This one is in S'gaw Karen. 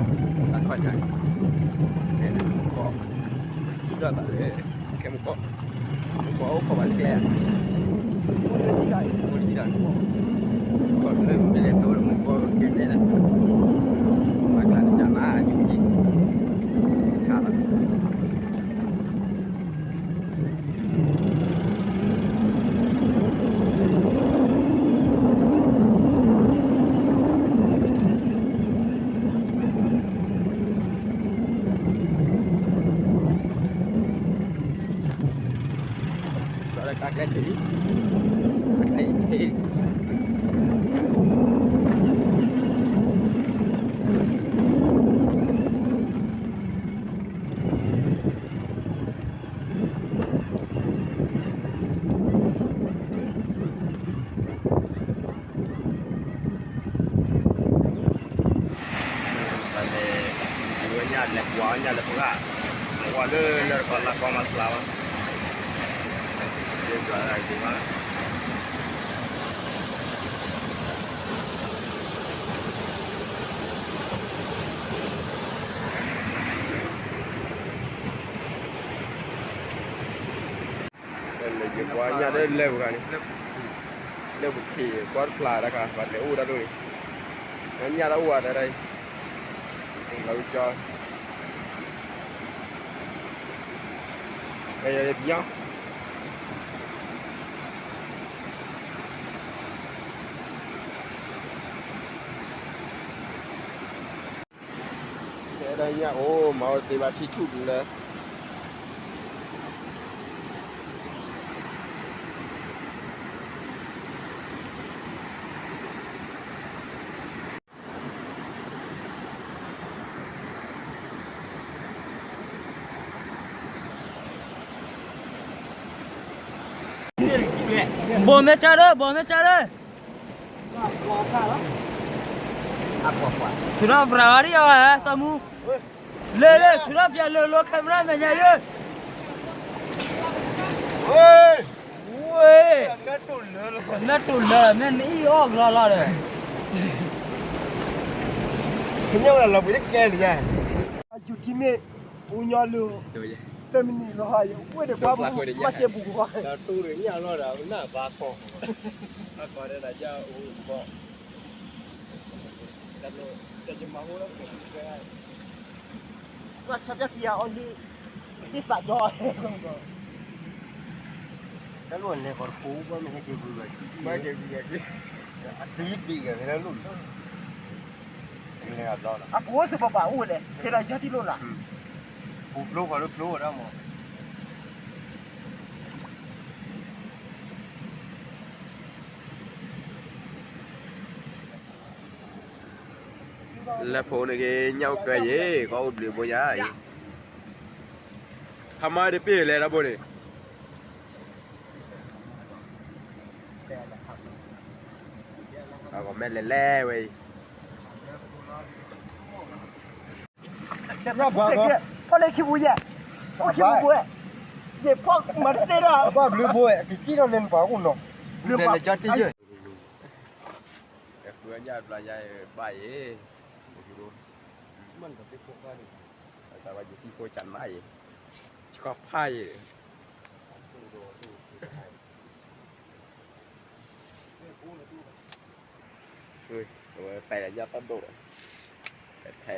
တၢ်ခီၣ်ညါ, မူကီၢ်, ထံၣ်ဒီးသးလၢ ခဲမူကီၢ်, မူကီၢ်အိၣ်ခိးဘၣ်လၢကျဲဧါ, အိၣ်တံၢ်ဒီးမူကီၢ်, ခီၣ်လၢမူကီၢ်လဲၤတိၢ်ဒီးမူကီၢ်ကဲနဲၣ်ဒီး, မၤကျါတကၢ်နၤအယူၤယံၤ, ဆါလီၤ လီၤလၢကါကျဲထံးလံ, ကါကျဲထံး, ဝဲညါလဲၤကွၢ်ဝဲညါလၢပှၢ်, ကွၢ်လၢလၢတကီၢ်လၢကီၢ်မၤစှၤဘၣ်, ယွၤဂ့ၤမး လဲၤယပှၤညၣ်လၢလၢပူၤဂၤန့ၣ်, လၢပူၤခ့ၣ်ကွၢ်တဖျါတခါ ပှၤလဲၤအိၣ်ဒၣ်ဒိၣ်န့ၣ်, ညၣ်တအိၣ်ဝဲတၢ်အံၤ, လီၤကၠီ, ကယၤလၢပညီ တဲဒၣ်ညၣ်အိၣ်မၤအိၣ်သ့ဘၣ်ထံထူၣ်ဒူလၢ ဘိၣ်မဲာ်ကၢ်ဒီး ဘိၣ်မဲာ်ကၢ်ဒီး, ထုးထီၣ်ပြၤဝဲဒ်အီၤဟဲ စီၤမူ, လၢလၢ ထုးထီၣ်ပြၤလၢလီ camera မဲာ်ညါယဲ, ဝ့ၢ်, နတိၢ်လၢ မ့ၢ်နအံၤအီၣ်ကလီလီၤဒီး, ကညီလီၤပှ့ၤတကဲလံယဲ, အယူၤထံမ့ၢ် ပူညီလုၢ်, သၢမံးနံးလီၤ ယဝ့ၢ်ဒီးပှၤမၤစဲဘူးကီး, တူၢ်ညၣ်လီၤဒီး နၢ်ဘါကီၢ်, ဘၣ်ကီးဒဲးနၤယအိၣ်ကီး, တၢ်ယမၤဟိလၢ ပှၤဆါပျၢ်ထံအီၤလံ, ဒ်သးဒီး, တၢ်လိၣ်လဲၤကီးတပူၤ ဘၣ်မ့ၢ်ဟဲက့ၤကွံာ်ဘၣ်, ဘၣ်က့ၤကွံာ်ဘၣ်က့ၤ, အသံဘံၣ်က့ၤဖဲလၢလိၣ်လီၤ, လဲၤအဘျီလီၤ အပူၤစ့ၢ်ကီးပှၤအိၣ်လဲၣ် ဖဲဒီးယၢ်ထံၣ်လိၣ်လီၤ, ပူၤဖျိဃီၤလၢဖျိဝဲဒၣ်မး လၢဖိန့ၣ်က့ၤ ညၣ်အိၣ်ကဲယဲၢ် ကီၢ်အိၣ်ဘျုးဘိညါအံၤ, ဟးမၤတပ့ၢ်လဲၤတၢ်ဘိန့ၣ်, အဂီၢ်မ့ၢ်လဲၤလဲၤဝဲအံၤ, ဖီၣ်လၢခံပူၤယဲၢ်, အိၣ်ခံပူၤဘိ, ယဖီၣ်မၤတသ့ဒီး အဘၣ်ဘျုးဘိ, အကစံၣ်ထီၣ်လၢနပှၤအိၣ်နီၤ, လဲၤလဲၤကၠီတံၢ်ယဲၢ် ဃုအညၣ်ဘျါညါဘၣ်ယဲၢ်, မ့ၢ်တသ့ဖိခွါန့ၣ်, တၢ်ဘၣ်ယသံဖိကၢ်မးယဲၢ်, ဆှီဖးယဲၢ်, အဝဲပဲာ်ဒီးညၣ်တၢ်ဒိၣ်ဒီး, ပဲာ်ထဲ